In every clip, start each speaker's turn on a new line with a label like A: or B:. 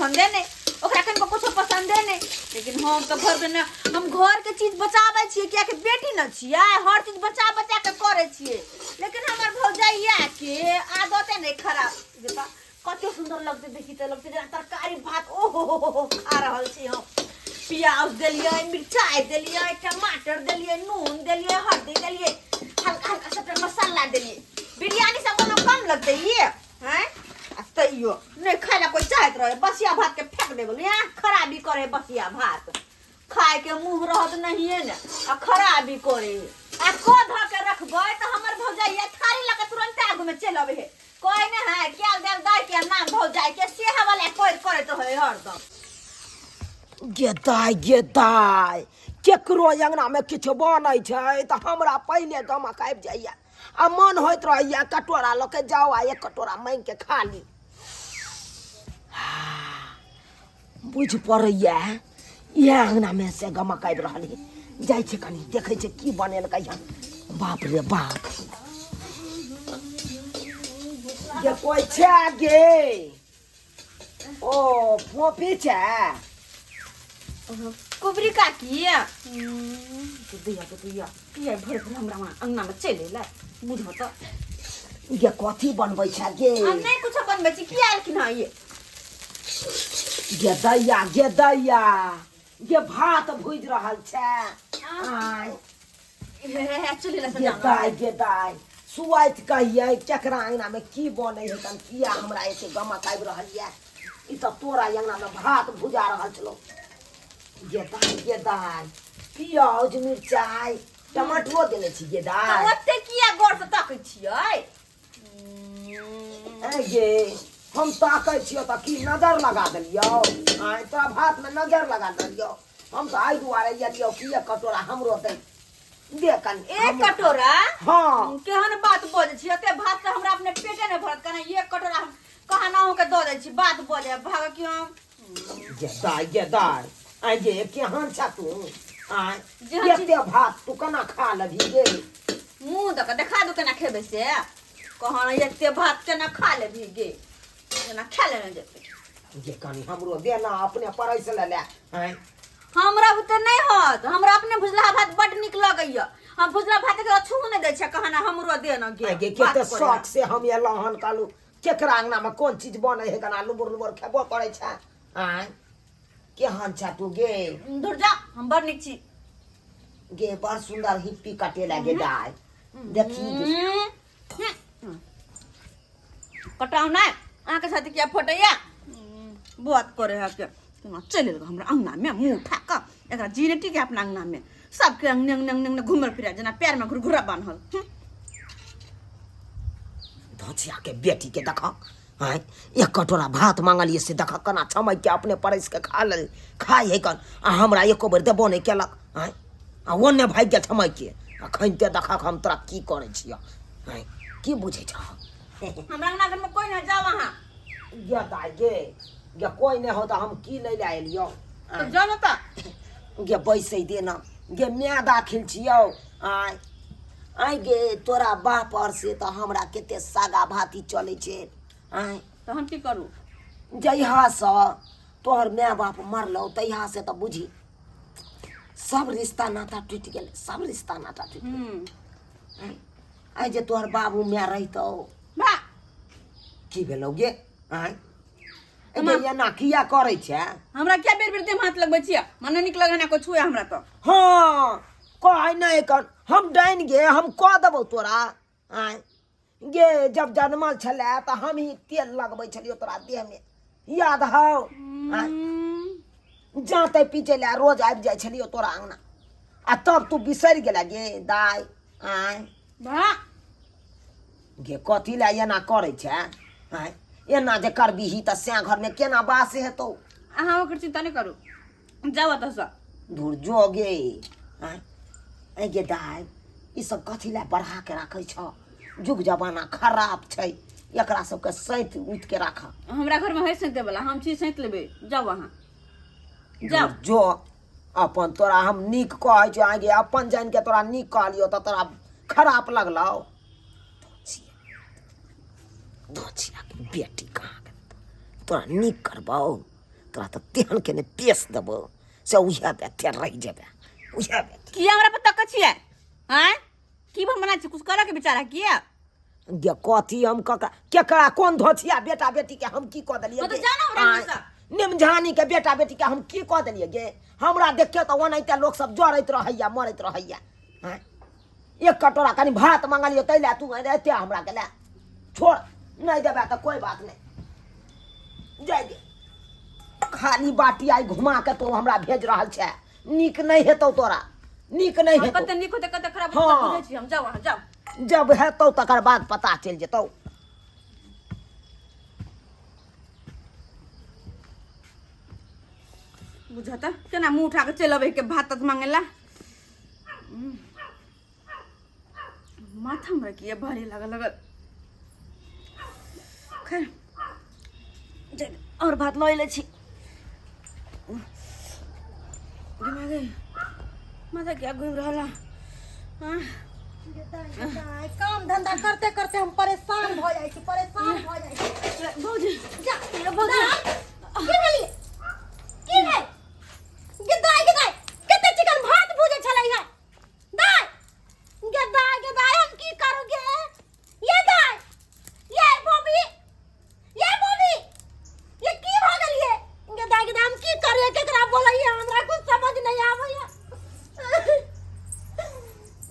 A: पसंदे नहीं, ओकरा कनिको कुछो पसंदे नहीं। लेकिन हम तऽ घरके ने, हम घरके चीज बचाबै छियै, कियाकि बेटी न छियै, हर चीज बचा बचा के करै छियै। लेकिन हमर भौजाइया के आदते नहीं खराब जेता। कते सुंदर लगतै देखी तऽ लगतै जेना तरकारी भात ओहो हो हो हो खा रहल छी हम। प्याज देलियै, मिरचाइ देलियै, टमाटर देलियै, नून देलियै, हल्दी देलियै, हल्का हल्का सबटा मसाला देलियै। बिरयानी सब कोनो कम लगतै ये हैं? आ तैयो नहि खाय ला कोई चाहैत रहे, बसिया भात के फेंक देबो। यहाँ खराबी करे बसिया भात खाय के मुंह रहत नहिए ने आ खराबी करे। आ को धऽ के रखबै तऽ हमर भौजाइया थारी लऽ के तुरंत आगू में चलि अबै है। कोई ने है क्या देल दाय के नाम भौजाई के सेहा वाला कोई करैत रहे हरदम।
B: गे दाय, गे दाय, केकरो अंगना में किछु बनै छै तऽ हमरा पहिले गमक आबि जाइया आ मन होइत रहैया कटोरा लऽ के जाउ आ एक कटोरा मांगि के खा ली। बुझि पड़ैया इएह अंगनामे से गमक आबि रहल है। जाइ छै कनि देखै छै की बनेलकै हन। बाप रे बाप, गे कोइ छै गे? ओ फोफी छै।
A: कुबरी काकी दैया के दैया किया भरि भरि हमरा वहाँ अंगना में चलि एलै बुझो तऽ।
B: गे कथी बनबै छै गे?
A: हम नहि कुछो बनबै छी। किया एलखिन हँ ये?
B: गे दैया, गे दैया, गे भात भुजि रहल छै। आँय?
A: चलि एलै।
B: गे दाइ, गे दाइ, सुआइत कहियै केकरा अंगनामे की बनै है तन किया हमरा एते गमक आबि रहल यऽ? ई तऽ तोरा अंगनामे भात भुजा रहल छलौ। गे दाइ, गे दाइ, पियाज मिरचाइ टमाटरो देने छी गे दाइ।
A: ओते किया गौर से तकै छियै?
B: ऐ गे, हम ताकै छियौ तऽ की नजर लगा देलियौ? आँय, तोरा भातमे नजर लगा देलियौ? हम तऽ एहि दुआरे एलियौ कि एक कटोरा हमरो दे दे कनि।
A: एक कटोरा?
B: हाँ।
A: केहन बात बजै छी? एते भात से हमरा अपने पेटे नहि भरत, केना एक कटोरा हम कहाँ ना के दऽ दै छी? बात बजे भाग कि हम।
B: गे दाइ, गे दाइ, आँय गे, केहन छ तू? आँय?
A: जेहन छी।
B: एते भात तू केना खा लेबही गे?
A: मुँह दऽ कऽ देखा दू केना खेबै से। कहाँ एते भात केना खा लेबही गे? जेना खा लेने जेतै।
B: गे कनि हमरो दे ना, अपने परसि ले ले। आँय?
A: हमरा बुते नहि होत। हमरा अपने भुजला भात बड नीक लगैया। हम भुजला भात के छू नहि दै छै, कहना हमरो दे न गे।
B: आँय गे,
A: बात
B: कते
A: करे।
B: शौक से हम एलहुँ हन, कहलहुँ केकरा अंगनामे कोन चीज बनै है, केना लुबुर लुबुर खेबो करै छै। आँय, केहन छ तू गे?
A: दूर जा, हम बड़ नीक छी।
B: गे, बड़ सुंदर हिप्पी कटेला गे दाय, देखी गे।
A: कटाउ नहि, अहाँके साथ किया फटैया? बात करे है के केना चलि एलकै हमरा अंगनामे मुँह उठा कऽ। एकरा जीनेटी के अपना अंगनामे सबके अंगने अंगने अंगने अंगने घुमल फिरे जेना पैरमे घुरघुरा बान्हल।
B: धोचिया के बेटी के देख, आँय, एक कटोरा भात मांगलियै से देख केना छमकि के अपने परसि के खा लेल खाइ है कन आ हमरा एको बेर देबो नहि केलक। आँय, आ ओन्ने भागि गेल छमकि के। आ खनिते देखक हम तोरा की करै छियौ। आँय, की बुझै छह?
A: हमरा अंगना घरमे कोइ नहि, जाउ अहाँ।
B: गे दाइ, गे, गे कोइ नहि हो तऽ हम की लै लए एलियौ?
A: तऽ जाउ ने तऽ।
B: गे बैसै दे ना गे, माय दाखिल छियौ। आँय, आँय गे, तोरा बाप आओर से तऽ हमरा कते सागा भाती चलै छै। आँय?
A: तऽ हम की करू?
B: जहियासँ तोहर माय बाप मरलौ तहियासँ तऽ बुझी सब रिश्ता नाता टूटि गेलै, सब रिश्ता नाता टूटि गेलै। आइ जे तोहर बाबू माय रहितौ।
A: बा
B: की भेलौ गे? आँय गे, एना किया करै छै?
A: हमरा किया बेर बेर देह हाथ लगबै छियै? मने नीक लगै ना कोइ छुए हमरा तऽ।
B: हाँ, कहै नहि कर, हम डाइन गे, हम कऽ देबौ तोरा। आँय गे, जब जनमल छलै तऽ हम ही तेल लगबै छलियौ तोरा देहमे, याद हौ? आँय, जाँते पीचै लए रोज आबि जाइ छलियौ तोरा अङ्गना आ तब तू बिसरि गेला गे दाइ? आँय?
A: बा
B: गे, कथी लए एना करै छै? आँय, एना जे करबिही तऽ सैं घरमे केना बास हेतौ?
A: अहाँ ओकर चिंता नहि करू, जाउ एतऽसँ।
B: धुर जो गे। आँय, आँय गे दाइ, ई सब कथी लए बढ़ा के राखै छ? जुग जमाना खराब छै, एकरा सबके सैत उत के राख।
A: हमरा घरमे है सैंते वाला, हम छी सैंत लेबै। जाउ अहाँ, जाउ।
B: धुर जो। अपन तोरा हम नीक कहै छियौ। आँय गे, अपन जानि के तोरा नीक कहलियौ तऽ तोरा खराब लगलौ। धोचिया के बेटी कहाँ गेल? तोरा नीक करबौ। तोरा तऽ तेहन के ने पेश देबो से उएह बेते रहि जेबे उएह बेते।
A: किया हमरा पर तकै छियै? आँय, की भन छी? कुछ करऽ के विचार है किया?
B: गे कथी हम ककरा केकरा कोन धोथिया बेटा बेटी के हम की कऽ देलियै?
A: हाँ तो
B: गे?
A: जाना हमरा
B: आँय,
A: हिस्सा।
B: निमझानी के बेटा बेटी के हम की कऽ देलियै गे? हमरा देखियौ तऽ ओनाहिते लोक सब जरैत रहैया मरैत रहैया। आँय, एक कटोरा कनि भात मंगलियो ताहि लए तू एते हमरा के लए छोड़ नहीं देबे तऽ कोई बात नहीं, जाय दे। खाली बाटी आइ घुमा के तो हमरा भेज रहल छै, नीक नहीं हेतौ तोरा, नीक नहीं
A: हम
B: हेतौ।
A: कते नीक होतै कते खराब होतै।
B: हाँ।
A: बुझै छी हम। जाउ अहाँ, जाउ।
B: जब हेतौ तकर बाद पता चलि जेतौ।
A: बुझता केना मुँह उठा के चलि अबै के भात तात मांगे ला। माथा हमरा किया भारी लागल लगल। खैर और भात लऽ लै छी। दिमागे माथा किया घूमि रहल है? हाँ?
C: काम धंधा करते करते हम परेशान भऽ जाइ छी, परेशान भऽ जाइ छी।
A: भौजी
C: जा
A: भौजी।
C: की भेलियै? की भेल गे दाइ? गे दाइ, कते चिकन भात भुजै छलै है दाइ। गे दाइ, गे दाइ, हम की करू गे? ये दाइ, ये बॉबी, ये बॉबी, ये की भऽ गेलियै गे दाइ? गे दाइ, हम की करियै? केकरा बोलैयै? हमरा कुछ समझ नहीं आबैया।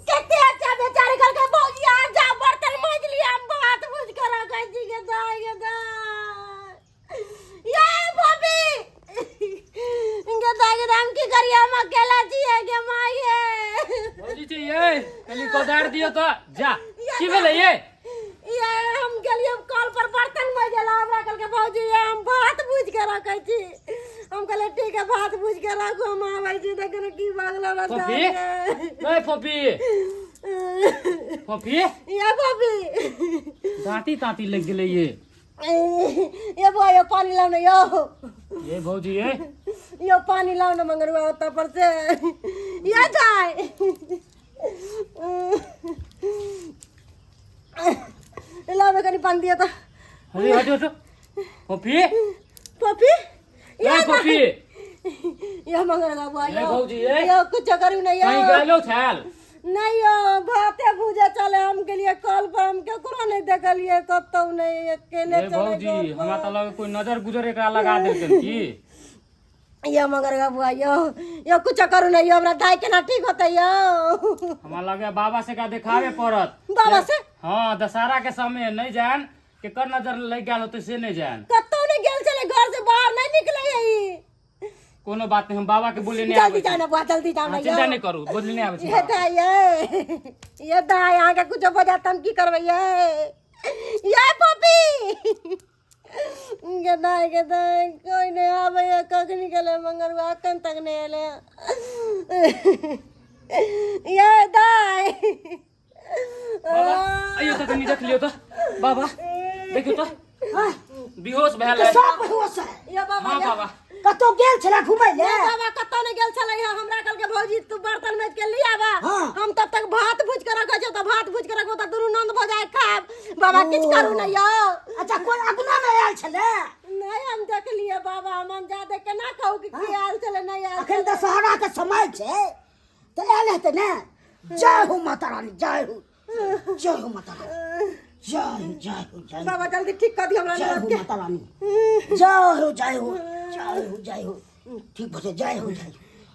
C: कते अच्छा बेचारे कहलकै भौजी आ जा, बर्तन माजि लिअ, हम भात भुजि कऽ रखै छी। गे दाइ, गे दाइ, ये बॉबी, गे दाइ, गे दाइ, हम की करियै? हम अकेला छियै गे माय गे।
D: भौजी छै ये, कनि कोदार दियौ तऽ। जा, की भेलै ये?
C: ये हम गेलियै कल पर बर्तन मजेला, हमरा कहलकै भौजी ये हम भात भुजि के रखै छी। हम कहलियै ठीक है, भात भुजि के राखू, हम आबै छी। देखियौ ने की भऽ गेलै हमरा
D: फोफी?
C: साथे।
D: ए फोफी, फोफी।
C: ये फोफी।
D: दाँती ताँती लागि गेलै ये।
C: ये बुआ, यो पानी लाओ ना यो।
D: ये भौजी ये।
C: यो पानी लाओ ना मंगरुआ ओतऽ पर से। ये जाय लाओ ना कनि पानी दिअ तऽ।
D: अरे हटो हटो फोफी।
C: फोफी।
D: ए फोफी।
C: यो मंगरुआ बुआ।
D: ये
C: यो
D: भौजी, ये।
C: यो कुछ करू ना यो।
D: कहीं गेलो छाल?
C: नहीं यो, भाते भुजे चले हम के लिए कल पर, हम केकरो नहीं देखलिए कतौ नहीं, अकेले
D: ये
C: चले
D: भौजी
C: घर पर।
D: हमरा तऽ लगे कोई नजर गुजर एकरा लगा देलकन की।
C: यो मगर बुआ, यो यो कुछ करू ना यो, हमरा दाई केना ठीक होतै यो?
D: हमरा लगे बाबा से का देखावे पड़त।
C: बाबा से?
D: हाँ, दशहरा के समय नहीं जान केकर नजर लग गेल होतै से नहीं जान।
C: कतौ नहीं गेल छलै, घर से बाहर नहीं निकले है ई।
D: कोनो बात नहीं, हम बाबा के बोले नहीं
C: जल्दी
D: आबै छी।
C: जाओ ना बुआ, जल्दी जाओ ना।
D: हाँ, चिंता नहीं करू, बोलने नहीं आबै छी
C: ये
D: बाबा।
C: दाई, ये ये दाई, अहाँके कुछो भऽ जायत तऽ हम की करबै? ये ये पपी, गे दाई, गे दाई, कोई नहीं आबैया। कखनी गेलै मंगरुआ? एखन तक नहीं एलै। ये दाई।
D: बाबा आइयो तऽ कनि देख लियौ तऽ बाबा, देखियौ तऽ बेहोश भेल है।
B: सब बेहोश है।
C: यो बाबा।
D: हाँ
C: यो।
D: बाबा।
B: कतौ गेल छलै घुमै ले?
C: ये बाबा, कतौ नहीं गेल छलै है। हमरा कहलकै भौजी तू बर्तन माजि के ले आबा,
B: हाँ।
C: हम तब तक भात भुजि के रखै छियौ। तऽ भात भुजि के रखबो तऽ दुनू नन्द भौजाइ खायब। बाबा, किछु करू ने यौ।
B: अच्छा, कोई अगुना नहि आयल छलै?
C: नहीं, हम देखलिए बाबा, हम अंजादे केना कहू कि की आयल छलै नहीं आयल
B: अखन
C: छलै।
B: दशहरा के समय छै तऽ आयल हेतै ने। जय हो माता रानी, जय हो, जय हो माता रानी, जय हो, जय हो, जय हो।
C: बाबा, जल्दी ठीक कर दियौ हमरा
B: जय हो
C: ननद के।
B: माता रानी, जय हो, जय हो, जय हो, जय हो, ठीक भऽ जेतै, जय हो, जय हो।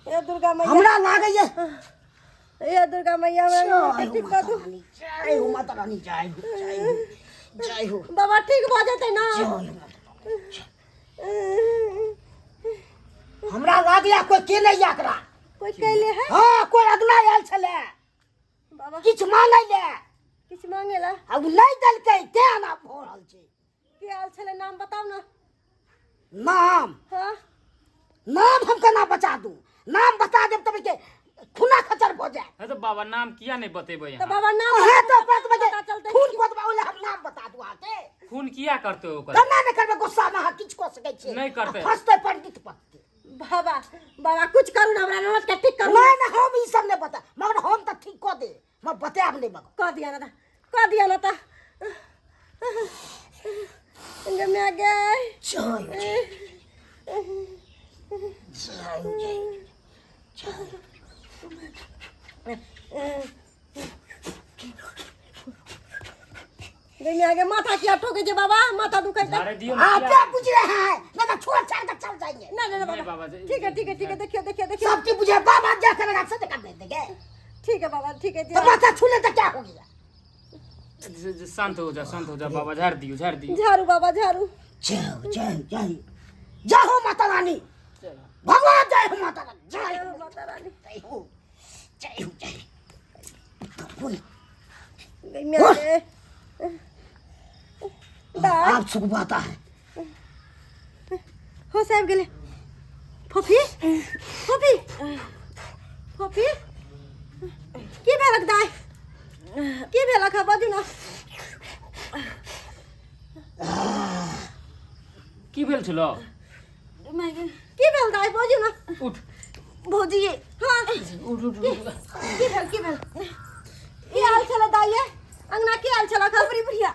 C: हे दुर्गा मैया।
B: हमरा लागैया।
C: हे दुर्गा मैया, हमरा
B: जय
C: ननद के
B: हो
C: ठीक कर
B: माता
C: दू।
B: रानी, जय हो माता रानी, जय हो, जय हो, जय हो।
C: बाबा, ठीक भऽ जेतै ना?
B: जय हो माता रानी। हमरा लागैया कोई केने या एकरा।
C: कोई कैले है?
B: हाँ, कोई अगला आयल छलै
C: बाबा
B: किछु मांगै ले।
C: किछु मांगेला?
B: आ ओ नहि देलकै तें एना भऽ रहल छै।
C: के आयल छलै, नाम बताउ ना।
B: नाम?
C: हाँ।
B: नाम हम केना बचा दू? नाम बता देब तब के खूना खचर भऽ जायत।
D: हे तऽ बाबा, नाम किया नहीं बतेबै
C: तऽ
D: अहाँ?
C: बाबा नाम
B: अहाँ तऽ ओकरा
C: पता
B: तऽ
C: चलतै।
B: खून कऽ देबै, ओहि लए हम नाम बता दू अहाँके।
D: खून किया करतै ओकर?
B: केना नहि करबै? गुस्सामे अहाँ किछु कऽ सकै छियै।
D: नहि करतै।
B: आ फसतै पंडित पत्ती।
C: बाबा, बाबा, कुछ करू ना, हमरा ननद के ठीक करू।
B: नहि नहि, हम ई सब नहि बता, मगर हम तऽ ठीक कऽ दे, मगर बतायब नहि मगर।
C: कऽ दिया ना तऽ, कऽ दिया ना तऽ। गे माय गे।
B: जय हो, जय।
C: गई आगे माथा किया ठोके जे बाबा माथा दुखाई त
D: झाड़े दियो ना
B: आप
D: किया?
B: क्या बुझ रहे हैं ना तो छोड़ छाड़ कर चल जाएंगे
C: ना ना ना
D: नहीं
C: बाबा
D: बाबा जी।
C: ठीक है ठीक है ठीक है देखियो देखियो देखियो
B: सबकी बुझे बाबा जा करेगा से कर दे देंगे
C: ठीक है बाबा ठीक है
B: तो माथा छू ले तो क्या हो गया
D: शांत हो जा शांत हो जा बाबा झाड़ दियो झाड़ दियो
C: झाड़ू बाबा झाड़ू
B: जय हो जय हो जय हो जय हो माता रानी भगवान जय हो माता रानी जय हो
C: माता रानी
B: जय हो जय हो जय हो।
C: गई मेरे दाय
B: आप सुख पाता है
C: हो साहब गेले फोफी फोफी फोफी की भेलक दाय की भेलक है बाजू ना
D: की भेल छलो
C: की भेल दाय बाजू ना
D: उठ
A: भौजी
C: हाँ
D: उठ उठ उठ
C: की भेल की भेल की हाल छल दाय ये अंगना की हाल छल खबरी बुढ़िया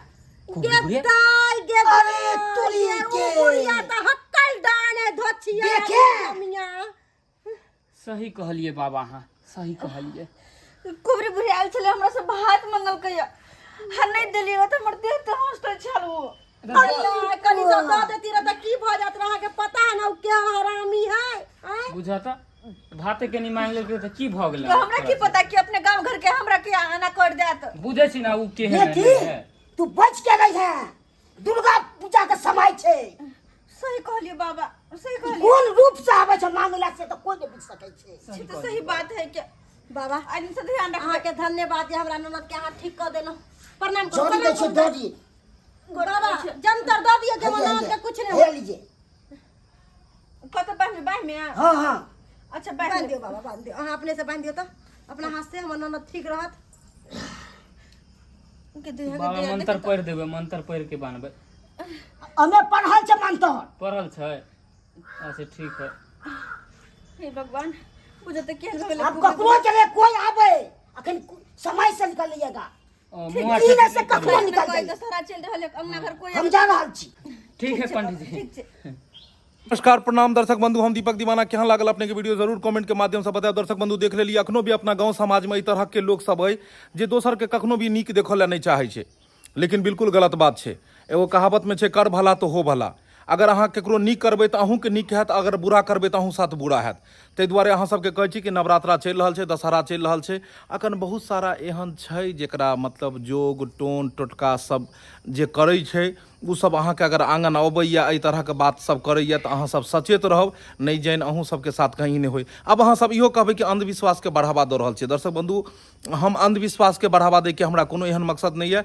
C: गे
D: बुढ़िया?
C: दाय गे
B: अरे तोरी के।
C: बुढ़िया त हक्कल डाने धोछिया
B: देखे।
C: मियां
D: सही कहलिए बाबा अहाँ सही कहलिए
A: कुबरी बुढ़ी आयल छलै हमरा से भात मंगलकै हा नहि देलियै तऽ हमर देह तऽ हँसते छल ओ
C: अरे कनी सब दऽ देती रह तऽ की भऽ जात रह अहाँके पता है ना ओ क्या हरामी है आँय?
D: बुझता भाते के नहीं मांग लेलकै तऽ की भऽ गेलै
A: तऽ हमरा की पता कि अपने गाम घर के हमरा के आना कर देत
D: बुझै छी ना ओ केहन
B: बेटी
D: है
B: तू बच के रही है दुर्गा पूजा के समय छै
A: सही कहलियै बाबा सही कहलियै
B: कोन रूप से आबै छै मांगला से तऽ कोई नहि बुझ सकै छै
A: ई तऽ सही बात है के
C: बाबा
A: आदमी से ध्यान रखबै
C: अहाँके धन्यवाद जे हमरा ननद के अहाँ ठीक कऽ देलहुँ प्रणाम करू
B: जड़ी दै
C: प्रणाम
B: छै
C: करू
B: जड़ी
C: बाबा जंतर दऽ दियौ जे हमर ननद के कुछ नहि
B: हे
C: होय
B: लीजिए
A: कतऽ बान्हबै बाँहिमे
B: हाँ हाँ
A: अच्छा
C: बान्हि
A: बान्हि
C: दियौ बाबा बान्हि दियौ अहाँ अपने से बान्हि दियौ तऽ अपना हाथ से हमर ननद ठीक रहत
A: के देह
D: बाबा मंत्र पढ़ि देबै मंत्र पढ़ि के बान्हबै
B: हमे पढ़ल छै मंत्र
D: पढ़ल छै अच्छा ठीक है
A: हे भगवान बुझे तऽ केहन भेलै
B: अब ककरो चले कोई आवे अखन समय से निकलिएगा
D: ओ, मुँह
B: ई
D: हाथ
B: से ककरो निकल
A: कोई
B: जाइए
A: दशहरा चलि रहल है अंगना घर कोई
B: हम जा रहल छी
D: ठीक है पंडित जी
A: ठीक छै
E: नमस्कार प्रणाम दर्शक बंधु हम दीपक दीवाना केहन लागल अपने के वीडियो जरूर कमेंट के माध्यम से बतायब दर्शक बंधु देख लेलिए अखनो भी अपना गांव समाज में एहि तरह के लोक सब है जे दोसर के कखनो भी नीक देखऽ लए नहि चाहै छै लेकिन बिल्कुल गलत बात छै एगो कहावत में छै कर भला तो हो भला अगर अहाँ केकरो नीक करबै तऽ अहूँके नीक हैत अगर बुरा करबै तऽ अहूँ साथ बुरा हैत ताहि दुआरे अहाँ सबके कहै छी कि नवरात्रा चलि रहल छै दशहरा चलि रहल छै अखन बहुत सारा एहन छै जेकरा मतलब जोग टोन टोटका सब जे करै छै ओ सब अहाँके अगर आङ्गन अबैए एहि तरहके बात सब करैए तऽ अहाँ सब सचेत रहब नहि जानि अहूँ सबके साथ कहीं नहि होइ आब अहाँ सब इहो कहबै कि अन्धविश्वासके बढ़ावा दऽ रहल छियै दर्शक बन्धु हम अन्धविश्वासके बढ़ावा दैके हमरा कोनो एहन मकसद नहि यऽ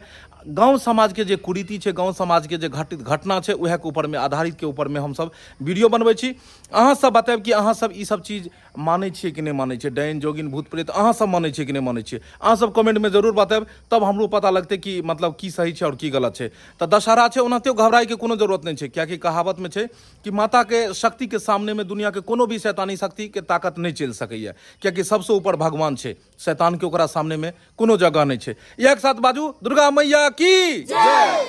E: गाँव समाजके जे कुरीति छै गाँव समाजके जे घटित घटना छै उएहके ऊपरमे आधारितके ऊपरमे हमसब वीडियो बनबै छी अहाँ सब बतायब कि अहाँ सब ई सब चीज मानै छियै कि नहि मानै छियै डाइन जोगिन भूत प्रेत अहाँ सब मानै छियै कि नहि मानै छियै अहाँ सब कमेंटमे जरूर बतायब तब हमरो पता लगतै कि मतलब की सही छै आओर की गलत छै तऽ दशहरा छै ओनाहितो घबराइके कोनो जरूरत नहि छै किएकि कहावतमे छै कि माताके शक्तिके सामनेमे दुनिआँके कोनो भी शैतानी शक्तिके ताकत नहि चलि सकैए किएकि सबसँ ऊपर भगवान छै शैतानके ओकरा सामनेमे कोनो जगह नहि छै इएहके साथ बाजू दुर्गा मैया की जय।